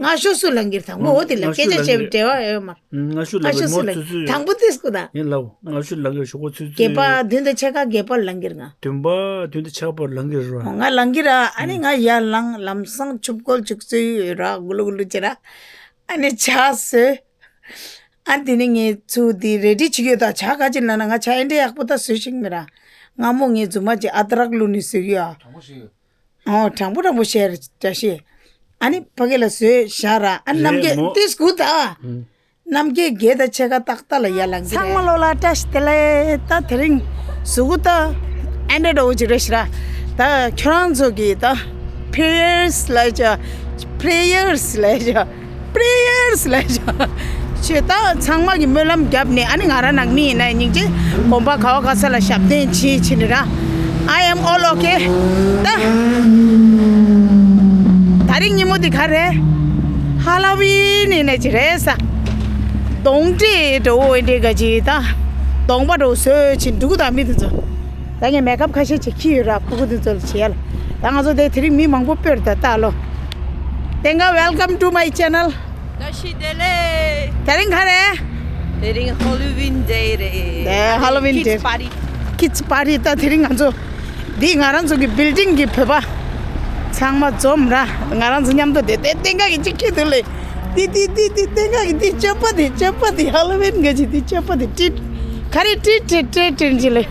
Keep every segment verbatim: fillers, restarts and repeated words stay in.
སྔ་ཤོས་སུ་ལང་གིར་དང་པོ་འོ་དེ་ལ་སྔ་ཤོས་སྐད་ཆ་ལང་བྱས་པའི་གིར་འབྲེལ་བ་ཡོད་མ། སྔ་ཤོས་ལང་གིར་སྔ་ཤོས་སུ་མོ་ལ་ཚོད་ཚོད་དང་པོ་དེ་སྐུ་དང་། ཡིན་ལགས། སྔ་ཤོས་ལང་གིར་ཞོགས་པ་ཚོད་ཚོད། བརྒྱད་པ་བདུན་དང་ཕྱེད་ཀ་བརྒྱད་པ་ལང་གིར་ང་། བདུན་པ་བདུན་དང་ཕྱེད་ཀ་བར་ལང་གིར་ར། ང་ལང་གིར་ར། ཨ་ནི་ང་ཡར་ལངས་ལམ་སང་ཆུ་བསྐོལ་ཅིག་བཟོས་ཡོད་ར། གུ་ལུ་གུ་ལུ་བྱས་ར། ཨ་ནི་ཇ་བཟོས། ཨ་དེ་ནི་ངས་ཚུར་དེ་རེ་ཌི་བྱེད་ཀྱི་ཡོད་ད། ཇ་ག་ཅིག་ལབ་ན་ང་ཇ་ཨེ་འདྲ་ཡག་པོ་ད་བཟོ་ཤེས་མེད་ར། སྔ་མོ་ངས་རྫུན་མ་ཅིག་ཨ་དྲག་བླུགས་ནས་བཟོས་ཀྱི་ཡོད། དྲང་པོ་ཞིག་ཡོད། ཨོ་དྲང་པོ་དྲང་པོ་བཤད་ར་བཀྲ་ཤིས། ཨ་ནི་ཕ་གི་ལ་བཟོས་བཞག་ར། ཨ་ནམ་རྒྱལ་རེད་མོ། ཏིས་གུ་ད། ཨུམ། ནམ་རྒྱལ་བརྒྱད་དང་ཕྱེད་ཀ་ཏག་ཏག་ལ་ཡར་ལངས་ཀྱི་རེད། ཚང་མ་ལོ་ལ་བཀྲ་ཤིས་བདེ་ལེགས། ད་དེ་རིང་གཟུགས་པོ་ད་ཨེ་འདྲ་འདྲ་བོ་ཅིག་རེད་ཤག་ར། ད་ཁྱོད་རང་ཚོ་གི་ད་prayers ལ་ཅོ། prayers ལ་ཅོ། prayers ལ་ཅོ། ཆོས་ད་ཚང་མ་གི་སྨོན་ལམ་བརྒྱབ་ནས། ཨ་ནི་ང་རང་ནང་མི་ཡིན་ན་སྙིང་རྗེ་དགོན་པ་ག་བ་ག་ས་ལ་ཞབས་བརྟན་བྱེད་བྱེད་ནི་ར། I am all okay ད། ད་རིང་ཉིན་མོ་འདི་ག་རེད། ཧ་ལོ་ཝིན་ཡིན་ནི་ཅིག་རེད་ས། གདོང་འདྲེ་འདྲ་བོ་འདྲེ་ག་ཅིག་ད། གདོང་པ་འདྲ་བོ་བཟོས་བྱས་འདུག་ད་མི་དེ་ཚོ། ད་ངས་མེག་ཨབ་ཁ་ཤས་ཅིག་ཁྱེར་ཡོད་ར། ཕྲུ་གུ་དེ་ཚོ་ལ་བྱེད་ཡ་ལ། ད་ང་ཚོ་དེ་དེ་རིང་མི་མང་པོ་སྤོས་ད་ལྟ་ལོ། དེང་ག welcome to my channel། བཀྲ་ཤིས་བདེ་ལེགས། དེ་རིང་ག་རེད། དེ་རིང་ཧ་ལོ་ཝིན་ཌེ་རེད། ཨེ་ཧ་ལོ་ཝིན་ཌེ། Kids party། Kids party། ད་དེ་རིང་ང་ཚོ་འདི་ང་རང་ཚོ་གི་building གི་བོད་པ་ཚང་མ་འཛོམས་ར། ང་རང་ཚོ་མཉམ་དུ་བསྡད་དེ་སྟེང་ཁ་གི་གཅིག་ཁྱེར་འདུག་ལེ། འདི་འདི་འདི་འདི་སྟེང་ཁ་གི་འདི་སྤྱོད་པ་འདི་སྤྱོད་པ་འདི་ཧ་ལོ་ཝིན་ག་ཅིག་འདི་སྤྱོད་པ་འདི་ཏྲིད་ག་རེ་ཏྲིད་ཏྲིད་ཏྲིད་ཏྲིད་ཅིག་ལེ།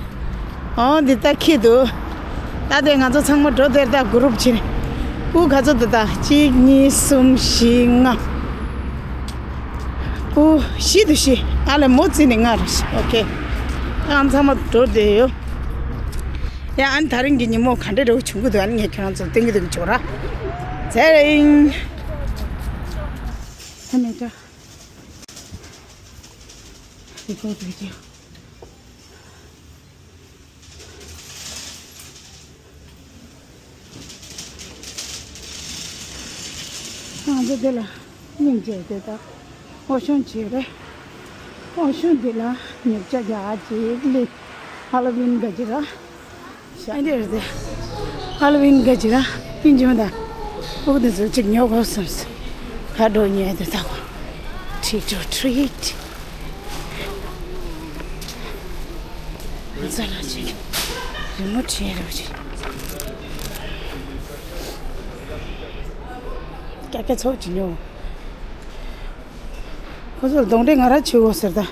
ཨོ་འདི་ད་ཁྱེར་འདུག་ད་དེ་ང་ཚོ་ཚང་མ་འགྲོ་དེར་ད་གུ་རུབ་བྱས་ནས། ཨུ་ག་ཚོད་འདུག་ད། གཅིག་གཉིས་གསུམ་བཞི་ལྔ། ཨུ་བཞི་འདུག་བཞི། ཨ་ལེ་མོ་རྩིས་ནས་ལྔ་རེད། ཨོ་ཁེ། ཨ་ཚང་མ་འགྲོ་བསྡད་ཡོད། ཡ་ཨ་ནི་ད་རིང་གི་ཉིན་མོ་ག་འདྲ་འདྲ་བོ་བྱུང་གི་འདུག་ཨ་ནི་ངས་ཁྱེད་རང་ཚོར་སྟོན་གི་འདུག་ཅོག་ར། ཚེ་རིང་། ཨ་མེ་ཀ་རི་ཀོ་བི་ཌི་ཡོ། ང་ཚོ་འདི་ལ་སྙིང་རྗེ་དེ་དག་འོ་ཤོང་བྱེད་རེད། འོ་ཤོང་འདི་ལ་ཉོ་ཆ་རྒྱག་ཅིག་ལི། ཧ་ལོ་ཝིན་ག་ཅི་ར། ཤ་འདི་རེད་དེ། ཧ་ལོ་ཝིན་ག་ཅི་ར། ཨིན་ཇི་མ་ད། ཕྲུ་གུ་དེ་ཚོ་གཅིག་ཉོ་དགོས་བསམས། ག་འགྲོ་ཉོས་དེ་ད་གོ། Trick or treat། ང་ཚོ་ལ་ཅིག་རི་མོ་བྲིས་རོགས་ཅིག་ཀྱ་ཀྱ་ཚོགས་ཅིག་ཉོ། ཁོ་ཚོར་གདོང་འདྲེ་ང་ར་བྱེད་འོ་ཟེར་ད།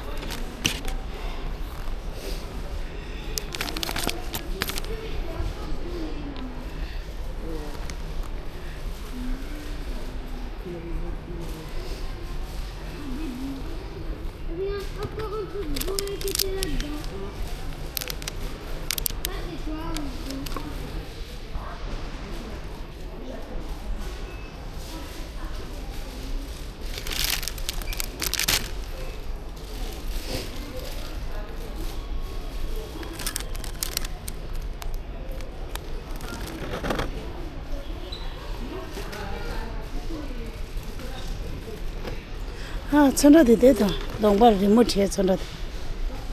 ཨ་ཚོན་ཁྲ་དེ་དེ་དང་གདོང་པར་རི་མོ་བྲིས་ཚོན་ཁྲ་དེ་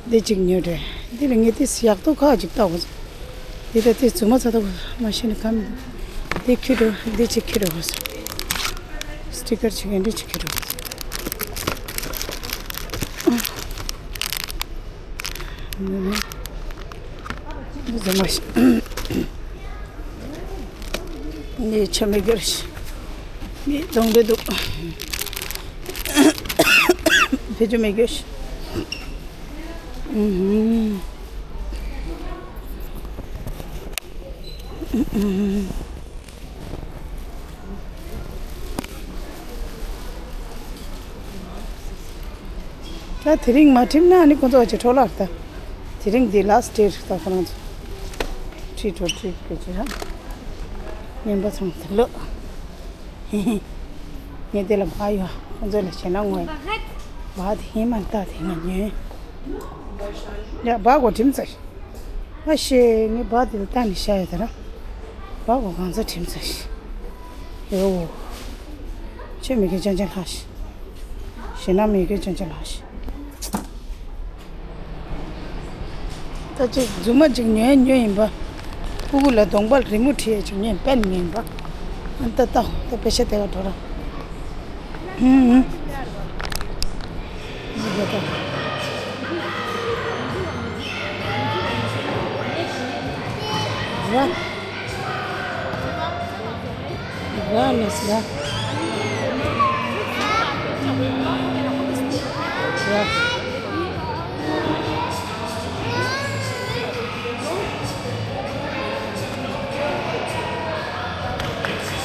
འདི་གཅིག་ཉོས་རེད། འདི་ལ་ངས་དེ་ཡག་ཏུ་ཁག་ཅིག་བཏགས་པ། འདི་ད་དེ་རྫུན་མ་ཚ་ཐོག་མ་ཤེས་ནི་ག་མི་འདུག་འདི་ཁྱི་འགྲོ་འདི་གཅིག་ཁྱི་འགྲོ་བ་སོང་། སི་ཊི་ཀར་ཆེ་གེ་འདི་གཅིག་ཁྱི་འགྲོ་བ་སོང་། འདི་རྫུན་མ་ཤི། ངས་ཆ་མེད་གྱུར་ཤི། ངས་གདོང་འདྲེ་འདུག་བེད་སྤྱོད་མེད་གྱུར་ཤི། ཨུ་ཧུམ། ད་དེ་རིང་མ་ཁྲིམས་ན་ནི་ཁོ་ཚོ་ཅིག་འཕྲོ་བརླག་ད། དེ་རིང་འདི་ལ་སི་ཊེ་རེད་ད་ཁོ་རང་ཚོ། ཁྲི་ཁྲོ་ཁྲི་ཁྲོ་ཅི་ར། ངན་པ་ཚང་དུ་ལོ། ངས་དེ་ལ་བག་ཡོད། ཁོ་ཚོ་ལ་བྱས་ན་ངོ་ཡ། བག་དེ་ཧེ་མ་ལྟ་དེ་ང་ཉོན། ཡ་བག་གོ་ཁྲིམས་ཚར། ཨ་ཤེ་ངས་བག་དེ་ལ་ལྟ་ནས་བཞག་ཡོད་ད་ར། བག་གོ་གང་ཚར་ཁྲིམས་ཚར་ཤི། ཡོ། ཆོས་མི་དགེ་ཅན་ཅན་ལྷག་ཤི། ཞེ་ན་མི་དགེ་ཅན་ཅན་ལྷག་ཤི། ད་ཅིག་རྫུན་མ་ཅིག་ཉོས་ཉོས་ཡིན་པ། ཕྲུ་གུ་ལ་གདོང་པ་རི་མོ་བྲིས་ཡ་ཅིག་ཉོས་པན་ཉོས་ཡིན་པ། ཨ་ད་ལྟ་ད་པེ་ཤ་དེ་ག་འགྲོ་ར། ཧུམ། ར། ར་ལ་སི་ར། ར།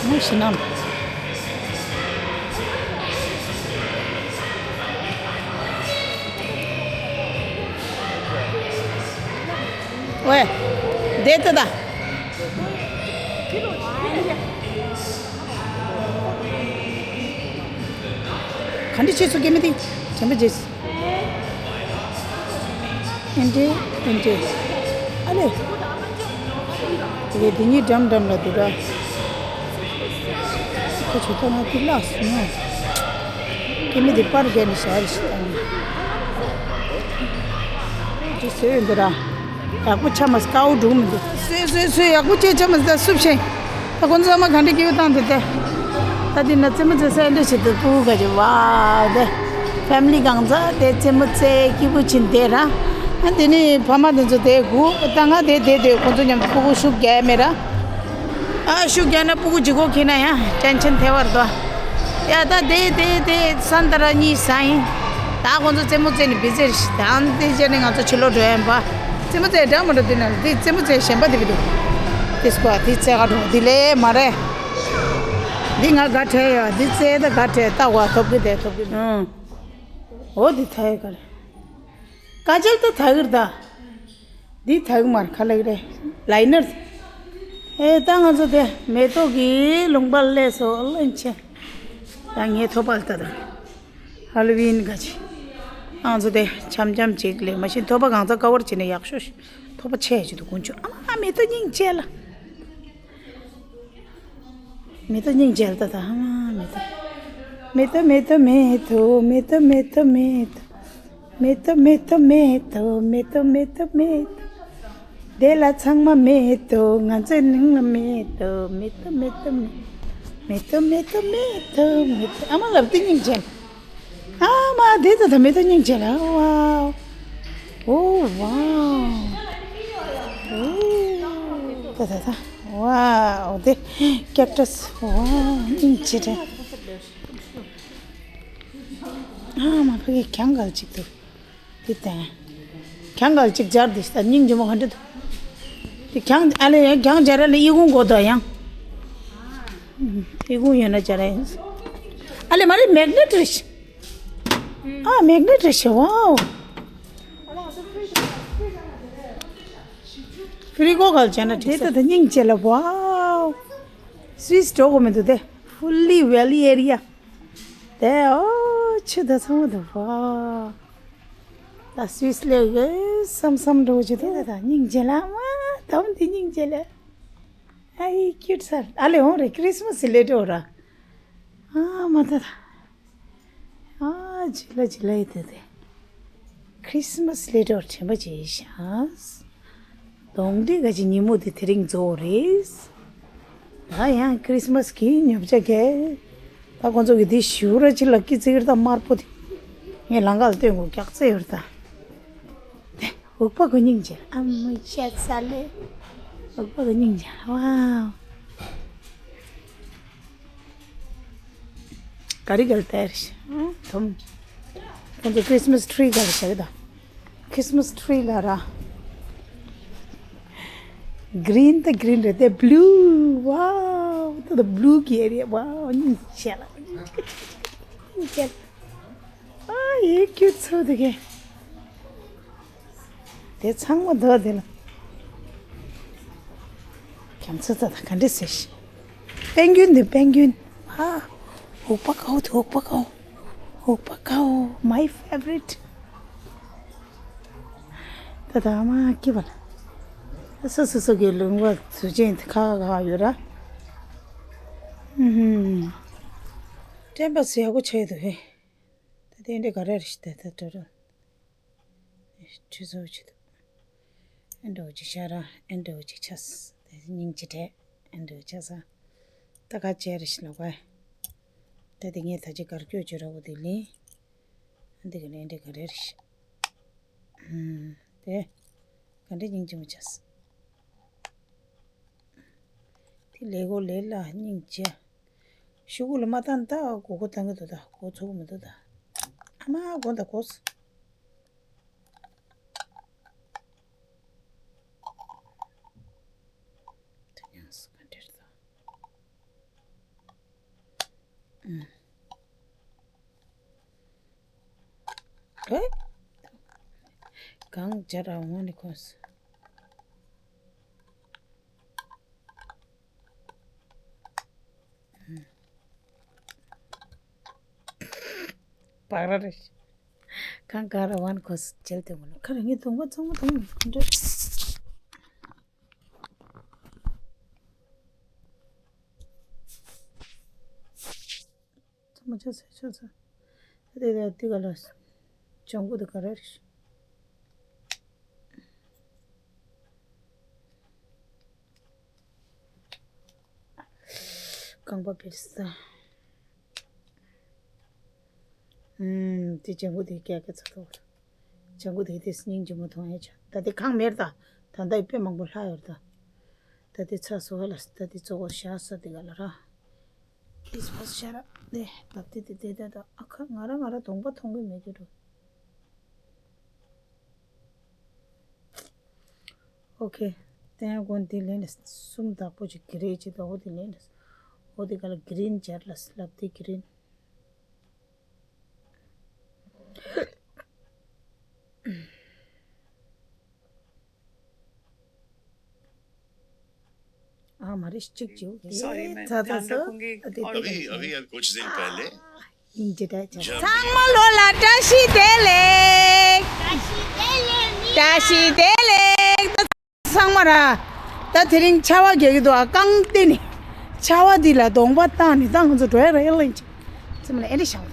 མུ་ཤི་ནམ། ཝེ། དེ་ལྟ་ད། ག་འདྲ་བྱས་སོང་སྐྱེ་མི་དེ། དྲན་པ་བརྗེད། ཨེ་འདྲས་ཨེ་འདྲས། ཨ་ལེ། དེ་གའི་དེ་གཉིས་འགྲམ་འགྲམ་ལ་འདུག་ར། ཁོ་ཆུ་ཐོག་ང་དེ་བརླག་སོང་ངོ་། སྐྱེ་མི་དེ་པར་བརྒྱབ་ནས་བཞག་རེ་ཞིག་བཏང་ནས། དེ་བཟོས་ཡོད་འདི་ར། ཡག་པོ་ཆགས་མ་སོང་། དཀར་པོ་འགྲོ་གི་མི་འདུག་བཟོས་བཟོས་བཟོས། ཡག་པོ་བྱས་ཆགས་མ་སོང་། ད་སུབ་ཤེས། ད་ཁོང་ཚོ་ཚང་མ་ག་འདྲ་སྐྱིད་པོ་བཏང་འདུག་སྟེ། ད་འདི་ན་རྩེད་མོ་རྩེ་ས་འདྲ་ཞིག་འདུག་ཕྲུ་གུ་ག་ཅིག་ཝའོ་དེ། ཕེ་མི་ལི་གང་ཚ་དེ་རྩེད་མོ་རྩེ་སྐྱིད་པོ་བྱེད་བསྡད་ར། ཨ་འདི་ནི་ཕ་མ་དེ་ཚོ་དེ་སྒུག་ད་ང་དེ་དེ་དེ་ཁོང་ཚོ་མཉམ་དུ་ཕྲུ་གུ་ཤུགས་རྒྱག་མེད་ར། ཨ་ཤུགས་རྒྱག་ན་ཕྲུ་གུ་ལྗིད་ཁོག་འཁྱེར་ན་ཡང་ཏེན་ཤན་ཐེབས་པ་རེད་དོ། ཡ་ད་དེ་དེ་དེ་སན་ཏ་ར་གཉིས་ཟ་ཡིན། ད་ཁོང་ཚོ་རྩེད་མོ་རྩེ་ནས་བི་ཛི་རེད་ཤག་ད་དེ་རྗེས་ནས་ང་ཚོ་ཕྱི་ལོགས་འགྲོ་ཡ་ཡིན་པ། རྩེད་མོ་རྩེ་འདྲ་མི་འདྲ་འདི་ན་འདི་རྩེད་མོ་རྩེ་གཞན་པ་དེ་བི་འདུག་དེ་སྐོར་དེ་རྩེ་ག་འགྲོ་འདི་ལས་མ་རེད། འདི་ང་དགའ་བྲལ་ཡ། འདི་རྩེ་ད་དགའ་བྲལ། ལྟ་བ་ཐོབ་གི་དེ་ཐོབ་གི་ཨང་། འོ་འདི་ཐ་ཡི་ག་རེད། ཀ་ཇལ་ད་ཐ་གིར་ད། འདི་ཐ་གི་མར་ཁ་ལག་རེད། ལའི་ནར། ཨེ་ད་ང་ཚོ་དེ་མེ་ཏོག་གི་ལུང་པ་སླེབས་སོང་། བློན་ཆེན། ད་ངའི་ཐོབ་པ་ལྟ་ད། ཧ་ལོ་ཝིན་ག་ཅི། ང་ཚོ་དེ་འཆམ་འཆམ་ཅིག་ལས་མ་གཞི་ཐོབ་པ་གང་ཚ་ཀ་བར་བྱས་ནས་ཡག་ཤོས་ཤིག་ཐོབ་པ་ཆེ་ཅིག་འདུག་དཀོན་མཆོག་ཨ་མ་མེ་ཏོག་སྙིང་རྗེ་ལ། མེ་ཏོག་སྙིང་རྗེ་ལ་ད་ད་ཨ་མ་མེ་ཏོག་མེ་ཏོག་མེ་ཏོག་མེ་ཏོག་མེ་ཏོག་མེ་ཏོག་མེ་ཏོག་མེ་ཏོག་མེ་ཏོག་མེ་ཏོག་མེ་ཏོག་མེ་ཏོག་མེ་ཏོག་དེ་ལ་ཚང་མ་མེ་ཏོག་ང་ཚོའི་ནང་ལ་མེ་ཏོག་མེ་ཏོག་མེ་ཏོག་མེ་ཏོག་མེ་ཏོག་མེ་ཏོག་མེ་ཏོག་མེ་ཏོག་ཨ་མ་ལབ་དེ་སྙིང་རྗེ་ལ། ཨ་མ་དེ་ད་ད་མེ་ཏོག་སྙིང་རྗེ་ལ། ཝའོ། ཨོ་ཝའོ། ཨོ། ད་ད་ད། ཝའོ་དེ་ཀེག་ཊས། ཝའོ་སྙིང་རྗེ་དྲ། ཨ་མ་ཕ་གི་གྱང་གལ་ཅིག་འདུག་དེ་བསྟན། གྱང་གལ་ཅིག་སྦྱར་དེ་ད་སྙིང་རྗེ་མོ་ག་འདྲ་འདུག་དེ་གྱང་ཨ་ལེ་ཡང་གྱང་སྦྱར་ཨ་ལེ་ཨི་ཁུང་གོ་དོ་ཡང་། ཨི་ཁུང་ཡོད་ན་སྦྱར་ཨ་ཡིན། ཨ་ལེ་མ་རེད་མེག་ནེ་ཊི་རེད། ཨ་མེག་ནེ་ཊི་རེད་ཤི་ཝའོ། ཕི་རི་གོ་གལ་བྱས་ན་དེ་ད་ད་སྙིང་རྗེ་ལ་ཝའོ། སུའི་སི་འགྲོ་དགོས་མི་འདུག་དེ། ཧྥུ་ལི་ཝེ་ལི་ཨེ་རི་ཡ། དེ་ཨོ་ཆུ་ད་ཚང་མ་འདུག་ཝའོ། ད་སུའི་སི་ལེ་གི་བསམ་བསམ་འགྲོ་ཆུ་དེ་ད་ད་སྙིང་རྗེ་ལ་མ་དམ་དེ་སྙིང་རྗེ་ལ། ཨ་ཡི་ཀིའུ་ཊི་སར་ཨ་ལེ་འོང་རེ་ཁྲིས་མ་སི་ལེ་འགྲོ་ར། ཨ་མ་ད་ད། ཨ་ཇི་ལ་ཇི་ལ་ཡི་དེ་དེ། ཁྲིས་མ་སི་ལེ་འགྲོ་དྲན་པ་བརྗེད་ཤག་གདོང་འདྲེ་ག་ཅི་ཉིན་མོ་དེ་དེ་རིང་རྫོགས་རེད། ད་ཡང་ཁྲིས་མ་སི་གི་ཉོ་ཆ་གས། ད་ཁོང་ཚོ་གི་དེ་ཞུ་ར་ཅི་ལ་ཀི་ཙི་གིར་ད་དམར་པོ་དེ། ངས་ལང་ཀ་ལ་སྟོན་དགོས་སྐྱག་རྫས་ཡོད་རེད་ད། དེ་འུག་པ་གོ་སྙིང་རྗེ་ཨ་མི་ཤ་ས་ལེ། འུག་པ་གོ་སྙིང་རྗེ་ཝའོ། ག་རི་གལ་ཏེར་ཐོམ། ཁོང་ཚོ་ཁྲིས་མ་སི་ཊི་རི་གལ་ཤག་ད། ཁྲིས་མ་སི་ཊི་རི་ལ་ར། གི་རིན་ད་གི་རིན་རེད་དེ་བྷུ་ལུ། ཝའོ། ད་ད་བྷུ་ལུ་གི་ཨེ་རི་ཡ་ཝའོ་སྙིང་རྗེ་ལ། སྙིང་རྗེ་ལ། ཨ་ཡེ་ཀིའུ་ཊི་ཚོ་དེ་གས། དེ་ཚང་མ་འདུག་དེ་ལ། རྒྱ་མཚོ་ཚ་དང་ག་འདྲ་ཟེར་ཤི། པེང་གུན་དེ་པེང་གུན། ཨ། འུག་པ་ཀའོ་དེ་འུག་པ་ཀའོ། འུག་པ་ཀའོ། My favorite། ད་ད་མ་སྐྱིད་པ་ལ། སོ་སོ་སོ་གི་ལུང་པ་ཚུ་ཅན་དེ་ཁ་ཁ་ཁ་ཡོད་ར། ཨུ་ཧུམ། སྤྲིན་པ་ཟེར་ཡག་པོ་ཆགས་འདུག་ཧེ། ད་དེ་འདྲ་ག་རེ་རེད་ཤི་ད་ད་ད་ད། ཁྲི་ཚོ་ཅི་འདུག་ཨེ་འགྲོ་ཅིག་ཤ་ར་ཨེ་འགྲོ་ཅིག་ཆ་ས་དེ་སྙིང་ཅི་དྲེ་ཨེ་འགྲོ་ཆ་ས། ད་ག་ཅེ་རེ་ཤི་ལ་གོ་ཨེ། ད་དེ་ངས་ད་ཅི་གར་སྐྱོད་བྱེད་རོགས་དེ་ལེན། འདི་ག་ལེན་འདི་ག་རེ་རེད། ཨུམ། དེ་ག་འདྲ་སྙིང་རྗེ་མོ་བྱས། དེ་ལས་གོ་ལས་ལ་སྙིང་རྗེ། ཤུ་གུ་ལ་མ་བཏང་ད་གོ་གོ་བཏང་གི་འདུག་ད་གོ་ཚོ་གི་མི་འདུག་ད། ཨ་མ་གོ་ད་གོ་སོང་། དེ་ཡང་སུ་ག་འདྲེར་ད། ཨུམ། ཨེ། གང་བྱ་ར་འོང་ནི་ཁོས། ཨུམ། བག་ར་རེ། གང་ག་ར་ཝན་ཁོས་བྱེད་དེ་མོ་ལ་ཁ་ར་ངའི་གདོང་པ་ཚང་མ་གདོང་མ་འདྲ། ཚང་མ་ཆ་ཚ་ཆ་ཚ། དེ་དེ་དེ་ག་ལ། ལྗང་གུ་དེ་ག་རེ་རེད། རྐང་པ་བེར་ས། ཨུམ། དེ་ལྗང་གུ་དེ་རྒྱག་གི་ཚ་ཐོག་ལྗང་གུ་དེ་དེ་སྙིང་རྗེ་མོ་མཐོང་ཡ་ཆ། ད་དེ་གང་མེར་ད། ད་ད་དཔེ་མང་པོ་ལྷག་ཡོད་ད། ད་དེ་ཚ་སོ་བ་ལ་ད་དེ་གཙོ་བོ་ཤ་ས་དེ་ག་ལ་ར། ཨིས་ཕོ་ཤ་ར་ནས་ལབ་དེ་དེ་དེ་དེ་ད་ཨ་ཁ་ང་ར་ང་ར་གདོང་པ་མཐོང་གི་མེད་དེ་འགྲོ། ཨོ་ཁེ། དེ་ཡང་གོན་དེ་ལེན་ལ་གསུམ་བདག་པོ་ཅིག་གི་རེད་ཅིག་ད་འོ་དེ་ལེན་ལ། འོ་དེ་ག་ལ་གི་རིན་སྦྱར་ལ་ལབ་དེ་གི་རིན། ཨ་མ་རེད་གཅིག་བྱེད། ཨེ་ཚ་ཚ་ཚ། ཨ་དེ་དེ་अभी अभी अभी कुछ दिन पहले ཡིན་གྱི་ད་ཆ། ཚང་མ་ལོ་ལ་བཀྲ་ཤིས་བདེ་ལེགས། བཀྲ་ཤིས་བདེ་ལེགས། ད་ཚང་མ་ར། ད་དེ་རིང་ཆར་པ་རྒྱག་གི་འདུག་ཨ་རྐང་སྟེང་ནས་ཆར་པ་འདི་ལ་གདོང་པ་བཏང་ནས་ད་ང་ཚོ་འགྲོ་ཡ་ར་ཨེ་ལེན་ཅིག་ཚང་མ་ལ་ཨེ་འདྲ་བཞག་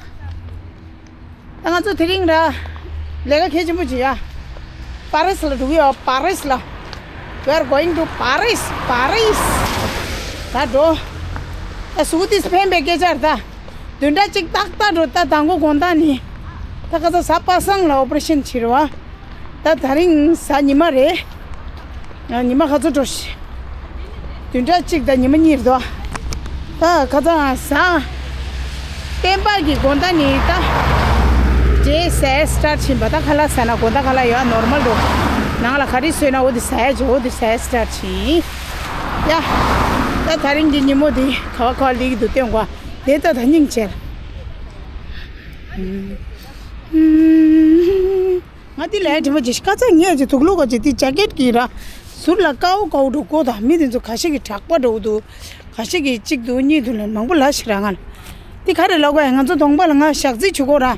ད་ང་ཚོ་དེ་རིང་ར་ལས་ཀ་གལ་ཆེན་པོ་བྱེད་ཡ། པ་རིས་ལ་འགྲོ་གི་ཡོད། པ་རིས་ལ། We are going to Paris, Paris. ད་འགྲོ། ད་གཟུགས་འདི་ཕན་པའི་སྐད་ཆ་རེད་ད། བདུན་ཕྲག་གཅིག་ཏག་ཏག་འགྲོ། ད་དང་པོ་དགོང་དག་ནི། ད་ཁ་ས་གཟའ་པ་སངས་ལ་ཨོ་པ་རེ་ཤན་བྱེད་རེད་བ། ད་ད་རིང་གཟའ་ཉི་མ་རེད། ང་ཉི་མ་ག་ཚོད་འགྲོ་ཤི། བདུན་ཕྲག་གཅིག་དང་ཉི་མ་གཉིས་རེད་དོ། ད་ཁ་ཚ་གཟའ་སྤེན་པ་གི་དགོང་དག་ནི་ད། རྗེས་ཟས་སི་ཊར་ཊི་ཕྱིན་པ་ད་ཁ་ལག་ཟ་ན་དགོང་དག་ཁ་ལག་ཡོད་ནོར་མལ་འགྲོ། ནང་ལ་ག་རེ་བཟོས་ན་འོ་དེ་ཟ་ཡ་བྱེད། འོ་དེ་ཟས་སི་ཊར་ཊི་ཕྱིན། ཡ། ད་ད་རིང་གི་ཉིན་མོ་དེ་ག་བ་ག་བ་ལིག་འདུག་སྟོན་གོ། དེ་ད་ད་སྙིང་རྗེ། ང་འདི་ལས་དྲི་མ་ཅི་ཞིག་ཁ་ཚ་ངས་ཅི་དུག་ལུག་ག་ཅི་འདི་ཇེ་ཀེད་ཀྱི་ར། ཟུར་ལ་དཀར་པོ་དཀར་པོ་འགྲོ་གོ་ད་མི་དེ་ཚོ་ཁ་ཤས་ཀྱི་དྲག་པ་འགྲོ་འདུག་ཁ་ཤས་ཀྱི་གཅིག་འདུག་གཉིས་འདུག་ལ་མང་པོ་ལ་ཞིག་ར་ང་ལ། འདི་ག་རེ་ལབ་ག་ཡ། ང་ཚོ་གདོང་པ་ལ་ང་ཞག་རྩི་བྱུག་གོ་ར། ཨ་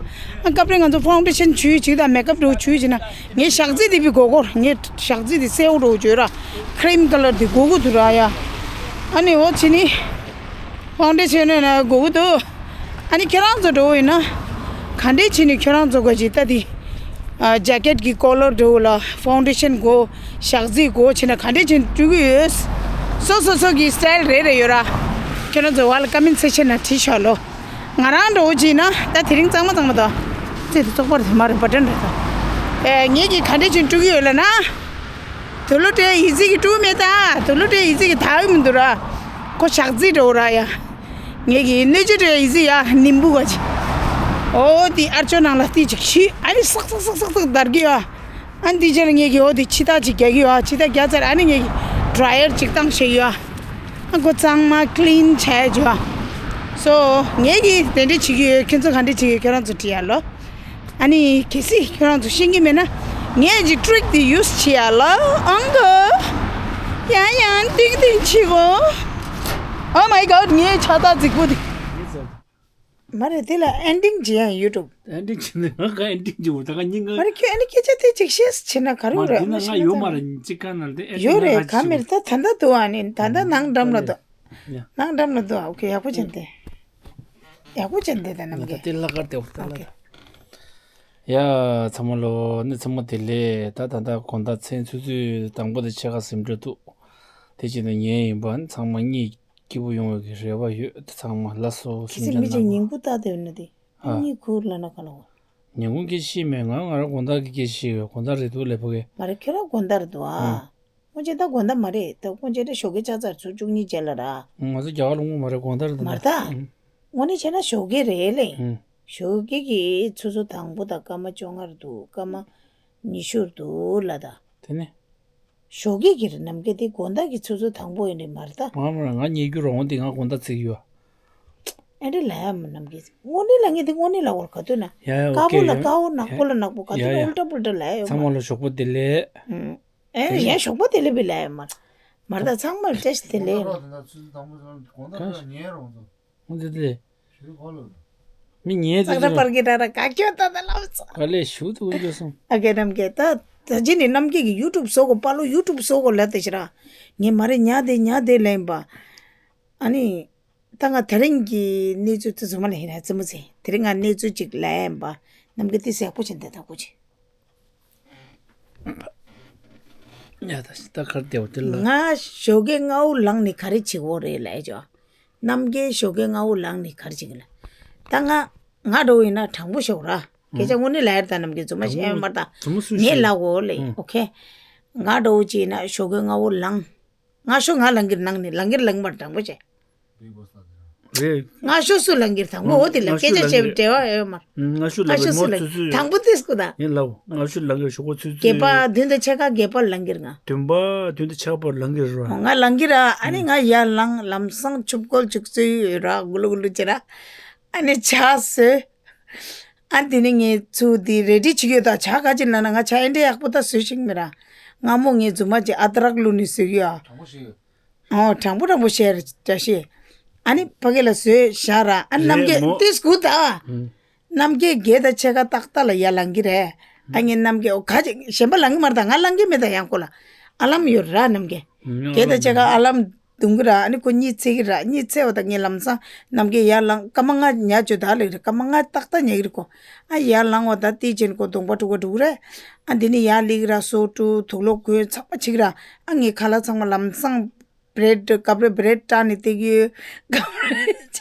སྐབས་རེ་ང་ཚོ་ཕའུན་ཌེ་ཤན་བྱུག་ཅིག་དང་མེག་ཨབ་འགྲོ་བྱུག་ཅིག་ན་ངས་ཞག་རྩི་འདི་བི་གོ་གོ་ར། ངས་ཞག་རྩི་འདི་སེའུ་འགྲོ་བྱོས་ར། ཁི་རིམ་ཀ་ལར་འདི་གོ་གོ་འདུག་ར་ཡ། ཨ་ནི་འོ་ཕྱི་ནི། ཕའུན་ཌེ་ཤན་ནས་ན་དགོས་ཀྱི་འདུག་ཨ་ནི་ཁྱེད་རང་ཚོ་འགྲོ་ཡིན་ན། ག་འདྲས་བྱས་ནས་ཁྱེད་རང་ཚོ་ག་ཅིག་ལྟ་དེ། ཇེ་ཀེད་ཀྱི་ཀོ་ལར་འགྲོ་ལ་ཕའུན་ཌེ་ཤན་དགོས། ཞག་རྩི་དགོས་བྱས་ན་ག་འདྲས་བྱས་ནས་འགྲོ་གི་ཡོད། སོ་སོ་སོ་གི་སི་ཊལ་རེ་རེ་ཡོད་ར། ཁྱེད་རང་ཚོ་བ་ལ་ཀ་མེན་ཊི་སེག་ཤན་ན་བྲིས་ཤོག་ལོ། ང་རང་འགྲོ་བྱས་ན་ད་དེ་རིང་གཙང་མ་གཙང་མ་དང་། རྩེ་དེ་བཙོག་པ་རེད། མ་རེད་པ་ཏྲན་རེད་ད། ངེད་ཀྱིས་ག་འདྲས་བྱས་ནས་འགྲོ་གི་ཡོད་ལ་ན། དུ་ལུ་ཏྲེ་ཡི་ཟི་གི་ཀྲུ་མེ་ད། དུ་ལུ་ཏྲེ་ཡི་ཟི་གི་ད་ཡི་མི་འདུག་ར། ཁོ་ཞག་རྩི་འགྲོ་ར་ཡ། ངེད་ཀྱི་སྣོད་བཅུད་ཏྲེ་ཡི་ཟི་ཡ་ནིམ་བུ་ག་ཅི། ཨོ་དེ་ཨར་ཅོ་ནང་ལ་ཏི་ཅིག་ཤི། ཨ་ནི་སག་སག་སག་སག་སག་དར་གི་ཡ། ཨ་ནི་དེ་རྗེས་ལ་ངེད་ཀྱི་ཨོ་དེ་ཕྱི་ཐག་ཅིག་རྒྱག་གི་ཡ། ཕྱི་ཐག་རྒྱག་ཚར་ཨ་ནི་ངེད་ཀྱི་ཌ་རའི་ཡར་ཅིག་བཏང་ཤེས་ཡ། ཨ་ཁོ་གཙང་མ་ཀི་ལིན་བྱས་ཇོ། སོ་ངེད་ཀྱི་དེ་འདྲ་བྱེད་ཀྱི་ཡོད། ཁྱེད་ཚོ་ག་འདྲ་བྱེད་ཀྱི་ཡོད་ཁྱེད་རང་ཚོ་དྲི་ཡ་ལོ། ཨ་ནི་གལ་སྲིད་ཁྱོད་རང་ཚོ་ཤེས་ཀྱི་མེད་ན། ངས་ཀྱི་ཊི་རིག་དེ་ཡུ་སི་བྱེད་ཡ་ལ་ཨང་གོ། ཡང་ཡང་ཏིང་ཏིང་བྱེད་གོ། Oh my god ངའི་ཕྱག་རྟགས་རྫིག་པོ་དེ། མ་རེད་དེ་ལ་ཨེན་ཌིང་བྱེད་ཡ་ཡོད་འགྲོ། ཨེན་ཌིང་བྱེད་ན་ང་ག་ཨེན་ཌིང་བྱེད་འོ་ད་ག་སྙིང་ག་མ་རེད་ཁྱོད་ཨ་ནི་སྐད་ཆ་དེ་ཅིག་བཤད་བྱེད་ན་ག་རེ་མ་རེད་དེ་ན་ང་ཡོད་མ་རེད་ཅིག་ག་ན་དེ་ཨེན་ཡོད་རེད་ག་མེད་ད་ད་ད་འདུག་ཨ་ནི་ད་ད་ནང་འགྲམ་ལ་འདུག་ནང་འགྲམ་ལ་འདུག་ཨ་ཨོ་ཁེ་ཡག་པོ་བྱས་ཏེ། ཡག་པོ་བྱས་འདི་ད་ནམ་གྱི། ཏི་ལ་ཀར་ཏེ་ཨོ་ཏི་ལ་ཀར། ཡ་ཚང་མ་ལོ་ནི་ཚང་མ་དེ་ལས་ད་ད་ད་དགོང་དག་མཚན་ཆུ་ཚོད་དང་པོ་དེ་ཕྱེད་ཀ་ཟིན་འགྲོ་འདུག་དེ་བྱས་ན་ཉལ་ཡིན་པ་ཚང་མ་གཉིད་ སྐྱིད་པོ་ཡོང་བའི་གི་རེ་བ་ཡོད། དེ་ཚང་མ་ལ་སོ་ཁྱེད་སེམས་ཚེ་ཅན་མི་ཅིག་ནང་ཉིན་གུང་ལྟ་དེ་ཡོད་ན་དེ། ཨ། ཉིན་གུང་ལ་ན་ག་ལ་བ། ཉིན་གུང་སྐད་ཤེས་མེད། ང་ང་རང་དགོང་དག་གི་སྐད་ཤེས་ཡོད། དགོང་དག་རེད་འདུག་ལས་ཕ་གི། མ་རེད་ཁྱོད་རང་དགོང་དག་རེད་འདུག་ཨ། ཨ། སྔོན་ཆད་ད་དགོང་དག་མ་རེད། ད་སྔོན་ཆད་ད་ཞོགས་ཀས་ཆག་ཚར་ཚོ་བཅུ་གཉིས་རྗེས་ལ་ར། ང་ཚོ་རྒྱ་གར་ལུང་པ་མ་རེད། དགོང་དག་རེད་འདུག་མ་རེད་ད། ཨ། དངོས་གནས་བྱས་ན་ཞོགས་ཀས་རེད་ལེ། ཨ། ཞོགས་ཀས་ཀྱི་ཆུ་ཚོད་དང་པོ་དང་སྐར་མ་བཅོ་ལྔ་རེད་འདུག་སྐར་མ་ཉི་ཤུ་རེད་འདུག་ལ་ད། དེ་ནས། ཞོགས་ཀས་ཀྱི་རེད། ནམ་མཁའ་དེ་དགོང་དག་གི་ཆུ་ཚོད་དང་པོ་ཡིན་རེད་མ་རེད་ད། མ་མ་རེད། ང་ཉལ་རྒྱུ་རོང་དེ་ང་དགོང་དག་ཚིག་ཡོད། ཨེ་འདྲ་ལ་ཡ་མ་ནམ་མཁའ་དངོས་གནས་ལ་ངས་དེ་དངོས་གནས་ལ་འོར་ག་དུས་ན། ཡ་ཡ། དཀར་པོ་ལ་ཨོ་ཀེ། དཀར་པོ་ནག་པོ་ལ་ནག་པོ་ག་དུས་ཡ་ན་ཡ། ཨུལ་ཏྲ་པུལ་ཏྲ་ལ་ཡ་ཡོད་ཚང་མ་མ། ལ་ཞོགས་པ་བདེ་ལེགས། ཨུམ། ཨེ་ཡ་ཞོགས་པ་བདེ་ལེགས་བི་ལ་ཡ་མ། མ་རེད་ད་ཚང་མ་ལ་བཀྲ་ཤིས་བདེ་ལེགས། དགོང་དག་ར་དེ་འདྲ་ཆུ་ཚོད་དང་པོ་ཚོ་དགོང་དག་ར་ཉལ་རོང་ཚོ། ཧོ་དེ་དེ། མི་ཉལ་དེ་སག་ར་པར་གི་ར་ར་ག་ཁྱོད་ད་ད་ལབ་ཚ། ག་ལས་ཞུ་དུ་འོན་ཀྱོ་སོང་། ཨ་གེ་ནམ་གེ་ད་ད་ཅི་ནི་ནམ་གེ་གི་ཡུ་ཊུབ་བཟོ་གོ་པ་ལོ་ཡུ་ཊུབ་བཟོ་གོ་ལ་དེ་ཤི་ར། ངས་མ་རེ་ཉལ་དེ་ཉལ་དེ་ལེན་པ། ཨ་ནི། ད་ང་དེ་རིང་གི་གནས་ཚུལ་དེ་ཚོ་མ་ལ་ཧི་ན་ཙི་མོ་ཚེ་དེ་རིང་ང་གནས་ཚུལ་ཅིག་ལེན་པ། ནམ་གེ་དེ་ཟེག་པོ་ཆེན་དེ་ད་གོ་ཅི། ཡ་ད་ཤི་ད་གར་དེའོ་དེ་ལ། ང་ཞོགས་ཀས་སྔ་བོ་ལངས་ནི་ག་རེ་བྱེད་དགོས་རེད་ལབ་ཅོ། ནམ་གེ་ཞོགས་ཀས་སྔ་བོ་ལངས་ནི་ག་རེ་བྱེད་གི་ལ། ད་ང་ང་འགྲོ་ཡིན་ན་དྲང་པོ་ཞོག་ར། སྐད་ཆ་དངོས་གནས་ལ་ཡར་ད་ནམ་གེ་རྫུན་མ་བཤད་མར་ད། རྫུན་མ་སུས་ངས་ཤེས། ལབ་གོ་ལེ། ཨུ། ཨོ་ཁེ། ང་འགྲོ་ཅི་ཡིན་ན་ཞོགས་ཀས་སྔ་བོ་ལངས། ང་ཞོགས་ང་ལངས་གིར་ནང་ནི་ལངས་གིར་ལངས་མར་དྲང་པོ་བྱས། རེད། ང་ཤོ་སུ་ལང་གིར་དང་པོ་འོ་དེ་ལ་ང་ཤོ་སྐད་ཆ་ལང་བྱེད་གིར་འབྲེལ་བ་ཡོད་མ། ང་ཤོ་ལང་ང་ཤོ་གིར་སུ་མོ་ལ་ཚུ་ཚུ། དང་པོ་ཏིས་ཀུ་ད། ཡིན་ལ། ང་ཤོ་ལང་གིར་ཞོགས་པ་ཚུ་ཚུ། བརྒྱད་པ་བདུན་དང་ཕྱེད་ཀ་བརྒྱད་པ་ལང་གིར་ང་། བདུན་པ་བདུན་དང་ཕྱེད་པ་ལང་གིར་ར། ང་ལང་གིར་ཨ་ནི་ང་ཡར་ལངས་ལམ་སང་ཆུབ་ཀོལ་ཅིག་བཙོས་ཡོད་ར་གུ་ལུ་གུ་ལུ་ཅི་ར། ཨ་ནི་ཆ་སོས། ཨ་དེ་ནི་ངས་ཚུ་དེ་རེ་ཌི་བྱེད་ཡོད་ད་ཆ་ག་ཅི་ན་ན་ང་ཆ་ཨེ་འདྲ་ཡག་པོ་ད་བཟོས་ཤིག་མི་ར། ང་མོ་ངས་རྫུན་མ་ཅི་ཨ་ཏ་རག་ལུ་ནི་བཟོས་ཡོད་ཨ། དྲང་པོ་ཞིག་ཡོད། ཨོ་དྲང་པོ་དྲང་པོ་བཤད་ར་བཀྲ་ཤིས། ཨ་ནི་ཕ་གི་ལ་བཟོས་བཞག་ར་ཨ་ནི་རྣམ་རྒྱལ་མོ་ཏིས་གུ་ད། ཨ། རྣམ་རྒྱལ་བརྒྱད་དང་ཕྱེད་ཀ་ཏག་ཏག་ལ་ཡར་ལང་གི་རེད། ཨ་ངས་རྣམ་རྒྱལ་ཨོ་ག་ཅིག་གཞན་པ་ལང་གི་མ་རེད་ད་ང་ལང་གི་མེད་ད་ཡང་ཁོ་ལ་ཨ་ལམ་ཡོད་ར་རྣམ་རྒྱལ། ཨ་བརྒྱད་དང་ཕྱེད་ཀ་ཨ་ལམ་རྡུང་གི་ར་ཨ་ནི་ཁོ་གཉིད་སད་གི་ར་གཉིད་སད་བ་ད་ངས་ལམ་སང་རྣམ་རྒྱལ་ཡར་ལང་སྐར་མ་ལྔ་ཉལ་བཅུག་ད་ལེགས་རེད་སྐར་མ་ལྔ་ཏག་ཏག་ཉལ་གི་རེད་ཁོ། ཨ་ཡར་ལང་བ་ད་ཏི་ཅན་ཁོ་གདོང་པ་དཀྲུག་ག་དཀྲུག་རེད། ཨ་འདི་ནི་ཡར་ལིག་ར་སོ་དཀྲུག་དུག་ལོག་གོན་ཚང་མ་ཆིག་ར་ཨ་ངས་ཁ་ལག་ཚང་མ་ལམ་སང་བྲེད་ཀབ་རེ་བྲེད་སྐྲག་ནི་སྟེར་གི་ཡོད། ཀབ་རེ་ཆ་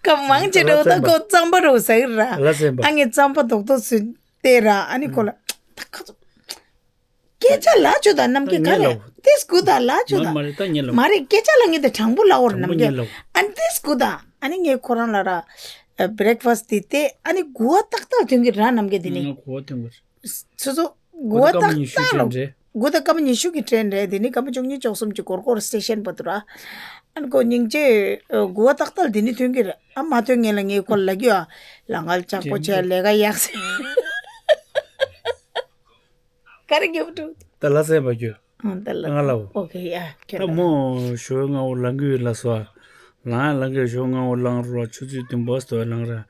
ཀབ་མང་ཆེ་འགྲོ་ད་ཁོ་རྩམ་པ་རོ་ཟ་གི་ར་ཨ་ལ་སེམས་པ། ཨ་ངས་རྩམ་པ་རྡོག་རྡོག་ཟོས་ཏེ་ར་ཨ་ནི་ཁོ་ལ་ད་ཁ་ཚོ། སྐད་ཆ་ལ་ཆོ་དང་རྣམ་རྒྱལ་ག་རེ་ཏིས་གུ་དང་ལ་ཆོ་དང་མ་རེད་ད་ཉེ་ལོ། མ་རེད་སྐད་ཆ་ལ་ངེད་དེ་དྲང་པོ་ལ་འོར་རྣམ་རྒྱལ་ཨ་ནི་ཏིས་གུ་དང་ཨ་ནི་ངས་ཁོ་རང་ལ་ར་བྷི་རེག་ཕ་སི་ཊི་དེ་ཏེ་ཨ་ནི་གུ་བ་ཏག་ཏག་ཐོན་གི་ར་རྣམ་རྒྱལ་དེ་ནི་གུ་བ་ཐོན་གི་སོ་སོ་གུ་བ་ཏག་ཏག་ལ་གུ་ད་སྐར་མ་ཉི་ཤུ་གི་ཊེན་རེད་དེ་ནི་སྐར་མ་བཅུ་གཉིས་བཅུ་གསུམ་གྱི་གོར་གོར་སི་ཊེ་ཤན་པ་དུ་ར་ཨ་ནི་ཁོ་སྙིང་རྗེ་གུ་བ་ཏག་ཏག་དེ་ནི་ཐོན་གི་ར་ཨ་མ་ཐོན་ངེད་ལ་ངས་ཁོ་ལ་གི་ཨ་ལ་ངལ་ལྕགས་པོ་ཆེ་ལས་ཀ་ཡག་སེ། ག་རེ་རྒྱབ་འགྲོ། ད་ལ་སེ་བ་རྒྱུ། ཨ་ད་ལ། ང་ལ་འོ། ཨོ་ཁེ་ཡ་ཁྱོད་ད་ལ། མོ་ཞོ་ལྔ་བོ་ལང་གི་ཡོད་ལ་སོ། ལང་ལང་གི་ཞོ་ལྔ་བོ་ལང་རུ་བ་ཆུ་ཚོད་བདུན་པ་སྟོད་ལང་ར།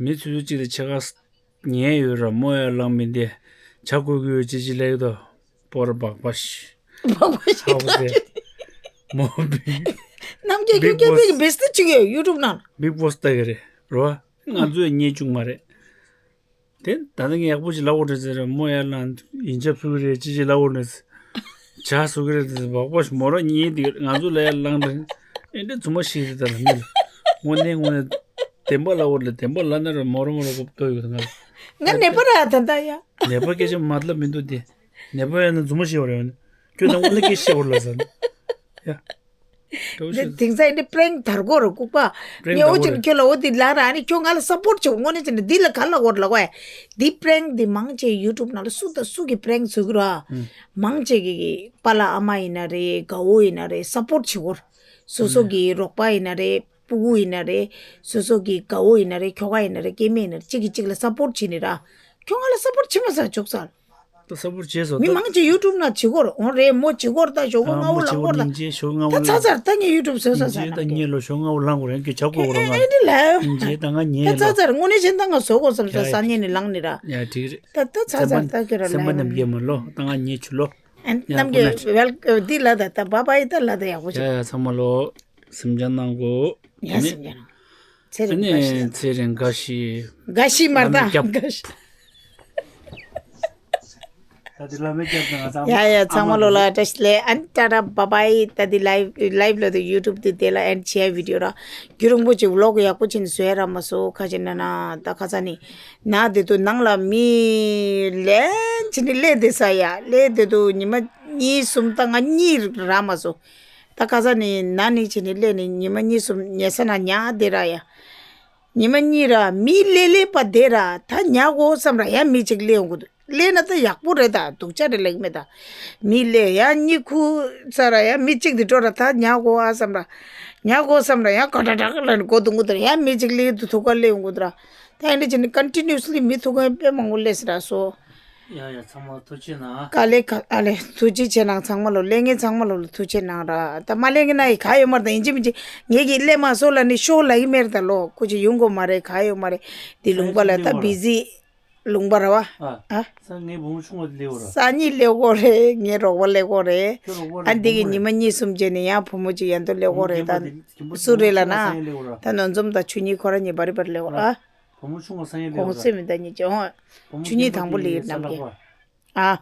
མི་ཆུ་ཚོད་གཅིག་དང་ཕྱེད་ཀ་ཉལ་ཡོད་ར་མོ་ཡ་ལང་མི་འདི། ཇ་གོ་གི་ཡོད་ཅི་ཅི་ལེགས་དོ། པོ་ར་སྦག་པ་ཤི། སྦག་པ་ཤི། ཧ་བོ་སེ། མོ་བི། རྣམ་རྒྱལ་ཁྱོད་ཁྱོད་པའི་བེ་སི་ཊི་ཅིག་ཡོད་ཡུ་ཊུབ་ནང་། བིག་བོ་སི་ལྟ་གི་རེད་རོ། ང་ཚོས་རྙེད་བཅུག་མ་རེད། དེ་ད་ལྟ་ངས་ཡག་པོ་ཞིག་ལབ་དགོས་རེད་ཟེར་ར་མོ་ཡར་ལངས་ཡིན་ཆ་ཕུལ་གི་རེད་ཅི་ཅི་ལབ་དགོས་རེད། ཇ་བཟོ་གི་རེད་དེ་བག་བག་ཞིག་མོ་ར་གཉིས་དེ་ང་ཚོ་ལ་ཡར་ལངས་རེད། ཨེ་འདྲ་རྫུན་མ་ཞིག་རེད་ད་ལ་མི་ལ་དངོས་གནས་དངོས་གནས་བདེན་པ་ལབ་དགོས་རེད་བདེན་པ་ལབ་ན་ར་མོ་ར་མོ་ར་གོ་ལྟོས་ཡོད་ང་ལ། ང་ནད་པ་ར་ད་ལྟ་ཡ། ནད་པ་སྐད་ཆ་མ་ལབ་མི་འདུག་དེ་ནད་པ་ཡ་ན་རྫུན་མ་ཞིག་བར་ཡོད་ནི་ཁྱོད་ད་དངོས་གནས་སྐད་ཆ་བར་ལ་ཟ་ནི་ཡ། འདི་དེང་སང་འདི་པྲེང་དར་གོ་ར་ལྐུགས་པ། པྲེང་ངས་འོ་དར་གོ་ཅིག་ར། ཁྱོད་ལ་འོ་འདི་ལ་ར་ཨ་ནི་ཁྱོད་ང་ལ་སབ་པོར་བྱེད་དངོས་གནས་བྱས་ན་འདི་ལ་ག་ལ་འོར་ལ་གོ་ཨེ། འདི་པྲེང་འདི་མང་ཆེ་ཡུ་ཊུབ་ནང་ལ་སུ་དང་སུ་གི་པྲེང་བཟོ་གི་ར། ཨུམ། མང་ཆེ་གི་གི་པཱ་ལགས་ཨ་མ་ཡིན་ན་རེད་དགའ་བོ་ཡིན་ན་རེད་སབ་པོར་བྱེད་གོ་ར། སོ་སོ་གི་རོགས་པ་ཡིན་ན་རེད་སྤུ་གུ་ཡིན་ན་རེད་སོ་སོ་གི་དགའ་བོ་ཡིན་ན་རེད་ཁྱོ་ག་ཡིན་ན་རེད་སྐྱེ་དམན་ཡིན་ན་རེད་གཅིག་གིས་གཅིག་ལ་སབ་པོར་བྱེད་ནི་ར། ཁྱོད་ང་ལ་སབ་པོར་བྱེད་མ་ཟ་ཅོག་ཙག་ད་སབ་པོར་བྱས་སོ་མི་ད། མང་ཆེ་ཡུ་ཊུབ་ན་བྱེད་སྒོར་འོང་རེད་མོ་བྱེད་སྒོར་ད་ཞོག་ཨ་ང་བོ་མོ་ལ་བྱེད་སྒོར་སྒོར་ད། ཉིན་བྱེད་ཞོག་ང་བོ་ད་ལ་ཚ་ཚར་ད་ངས་ཡུ་ཊུབ་བཟོས་ས་ཉིན་ས་བྱེད་ད་ཉིན་ལོ་ཞོག་ང་བོ་ལང་དགོས་རེད་ངས་བྱ་དགོས་རོགས་ང་ཨེ་འདི་ལ་ཉིན་བྱེད་ད་ང་ཉིན་ད་ལ་ཚ་ཚར་དངོས་གནས་བྱེད་ད་ང་བཟོ་དགོས་བསམ་ས་ཡ་ས་ཡ་ཉིན་ནས་ལང་ནི་ར། ཡ་འགྲིག་རེད། ད་ད་ཚ་ཚར་ད་ཁྱོད་ར་སེམས་པ་ལ་ནམ་རྒྱལ་མ་ལོ་ད་ང་ཉིན་ཆུ་ལོ། ཨ་ཡ་ནམ་གི་ཝེལ་འདི་ལ་ད་ད་བ་བ་ཡི་ད་ལ་ད་ཡག་པོ་ཡ་ཆེ། ཡ་ཚང་མ་ལོ། སེམས་ཅན་ནང་གོ་ཡ་ཨ་ནི་སེམས་ཅན་ནང་། ཚེ་ཨ་རིང་འགའ་ནི་ཤི་ད། ཚེ་རིང་འགའ་ཤི། འགའ་ཤི་མར་ད་ལ་ནི་རྒྱབ། འགའ་ཤི། ད་དེ་ལ་མེད་ཀྱང་ང་ཚང་ཡ་ཡ་ཚང་མ་ལོ་ལ་བཀྲ་ཤིས་བདེ་ལེགས། ཨན་ཏ་ཏ་བ་བའི། ད་དེ་ལའིབ་ལའིབ་ལ་དེ་ཡུ་ཊུབ་དེ་དེ་ལ་ཨེན་ཌི་བྱས་བི་ཌི་ཡོ་ར་རྒྱུན་རིང་པོ་ཅིག་ཝི་ལོག་ཡག་པོ་ཅིག་བཟོས་ར་མ་སོ་ཁ་ཅིག་ན་ན་ད་ཁ་ས་ནི་ན་དེ་དུ་ནང་ལ་མི་ལན་ཅི་ནི་ལས་དེ་ས་ཡ་ལས་དེ་དུ་ཉི་མ་གཉིས་གསུམ་ད་ང་གཉིས་ར་མ་སོ། ད་ཁ་ས་ནི་ན་ནི་ཅི་ནི་ལས་ནི་ཉི་མ་གཉིས་གསུམ་ཉལ་ས་ན་ཉལ་དེ་ར་ཡ། ཉི་མ་གཉིས་ར་མི་ལས་ལས་པ་དེ་ར་ད་ཉལ་གོ་བསམ་ར་ཡ་མི་ཅིག་ལས་ཡོང་གི་འདུག་ལས་ན་ད་ཡག་པོ་རེད། ད་སྡུག་ཅག་རེད་ལེགས་མེད་ད། མི་ལས་ཡ་གཉིད་ཁུག་ས་ར་ཡ་མི་གཅིག་དེ་འགྲོ་ར་ད་ཉལ་གོ་ཨ་བསམ་ར། ཉལ་གོ་བསམ་ར་ཡ་ཀ་ཏྲ་ཏྲ་ལ་ནི་གོ་དུ་འགུ་དུ་ར་ཡ་མི་གཅིག་ལས་དུ་ཐུག་ག་ལས་ཡོང་གི་འདུག་ར། ད་ཡིན་དེ་ཅི་ནི་ཀོན་ཊི་ནིའུ་སི་ལི་མི་ཐུག་ག་དཔེ་མང་པོ་ལས་སི་ར་སོ། ཡ་ཡ་ཚང་མ་ཐུགས་རྗེ་གནང་། དཀའ་ལས་ཁག་ཨ་ལས་ཐུགས་རྗེ་ཆེ་གནང་ཚང་མ་ལོ། ལས་ངན་ཚང་མ་ལོ་ལ་ཐུགས་རྗེ་གནང་ར། ད་མ་ལས་ངན་ན་ཡི་ག་ཡོད་མ་རེད། ད་ཡིན་གཅིག་མིན་གཅིག་ངེད་ཀྱི་ལས་མ་སོ་ལ་ནི་ཤོ་ལ་ཡི་མེར་ད་ལོ་ཀུ་ཅི་ཡོང་གོ་མ་རེད། ག་ཡོད་མ་རེད། དེ་ལུང་པ་ལ་ད་བི་ཟི། ལུང་པ་ར་བ། ཨ། ཨ། ས་ངའི་བུ་མོ་ཆུང་བ་དེ་སླེབས་ཡོད་ར། སང་ཉིན་སླེབས་ཀྱི་ཡོད་རེད། ངའི་རོགས་པ་སླེབས་ཀྱི་ཡོད་རེད། ཁྱོད་རོགས་པ་ཨ་རེད། འདི་གི་བུ་མོ་ཉི་མ་རེད། གཉིས་གསུམ་རྗེས་ནས་ཡང་བུ་མོ་གཅིག་ཡང་དུ་སླེབས་ཀྱི་ཡོད་རེད། ད་བུ་མོ་རྒན་པ་དེ་སུ་རེད་ལ་ན། ད་ནོར་འཛོམས་དང་ཆོས་ཉིད་ཁོ་རང་གཉིས་བར་རེད་བར་སླེབས་ཀྱི་ཡོད་ར། བུ་མོ་ཆུང་བ་སང་ཉིན་སླེབས་ཡོད་ར། གོང་སེ་མི་ད་ཉིད་ཀྱི་ཧོ། བུ་མོ་ཆོས་ཉིད་རྒན་པ་དང་པོ་དེ་ལི་ཡིན་ས་རྣམ་ལག་རྒྱལ། པ། ཨ།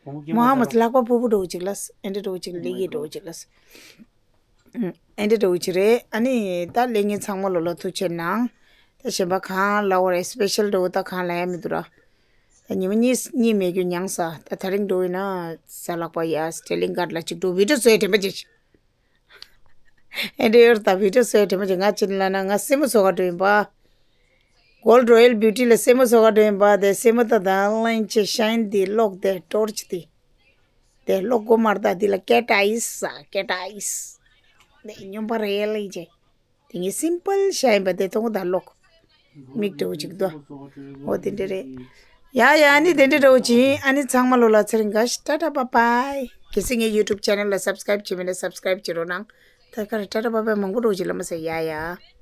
བུ་མོ་རྒན་མོ་ཧ་མ་པ་ལག་པ་ཕུ་ཕུ་འགྲོ་གཅིག་ལ། ཨེ་འདྲ་འགྲོ་གཅིག་ལི་ཡི་འགྲོ་གཅིག་ལ། ཨེ་འདྲ་འགྲོ་གཅིག་རེད། ཨ་ནི་ད་ལས་ངན་ཚང་མ་ལོ་ལ་ཐུགས་རྗེ་གནང་། ད་གཞན་པ་གང་ལ་འོ་རེད། སི་པེ་ཤལ་འགྲོ་ད་གང་ལ་ཡ་མི་འདུག་ར། ད་ཉི་མ་གཉིས་གཉིས་མེད་རྒྱུ་མྱངས་ས། ད་ད་རིང་འགྲོ་ཡིན་ན་ས་ལག་པ་ཡ་སི་ཊེ་ལིང་གྷར་ལ་གཅིག་འགྲོ་བི་ཌི་ཡོ་བཟོས་དྲན་པ་ཅིག་ཨེ་འདྲ་ཡོད་ད་བི་ཌི་ཡོ་བཟོས་དྲན་པ་ཅིག་ང་ཅི་ལ་ན་ང་སེ་མོ་བཟོ་ག་འགྲོ་ཡིན་པ། གོལ་ཌི་རོ་ཡལ་བིའུ་ཊི་ལ་སེ་མོ་བཟོ་ག་འགྲོ་ཡིན་པ། དེ་སེ་མོ་ད་ད་ལན་ཅེ་ཤའིན་དེ་ལོག་དེ་ཊོར་ཆི་དེ། དེ་ལོག་གོ་མར་ད་དེ་ལ་ཀེ་ཊ་ཨའིས་ས་ཀེ་ཊ་ཨའིས། དེ་སྨྱོན་པ་རེད་ལེ་ཅེ། དེ་ངའི་སིམ་པལ་ཤའིན་པ་དེ་ཐོང་ད་ལོག་མིག་འགྲོ་ཅིག་དོ། འོ་དེ་འདྲ་རེད། ཡ་ཡ་ཨ་ནི་དེ་འདྲ་འགྲོ་ཅིག་ཨ་ནི་ཚང་མ་ལོ་ལ་ཚེ་རིང་ག་ཤི་ཊ་ཊ་བ་བའི། གལ་སྲིད་ངའི་ཡུ་ཊུབ་ཆེ་ནལ་ལ་སབ་སི་ཀ་རེབ་བྱེད་མེད་ན་སབ་སི་ཀ་རེབ་བྱེད་རོགས་གནང་། ད་ག་རེ་ཊ་ཊ་བ་བའི་མང་པོ་འགྲོ་ཅིག་ལ་མ་ཟེར་ཡ་ཡ།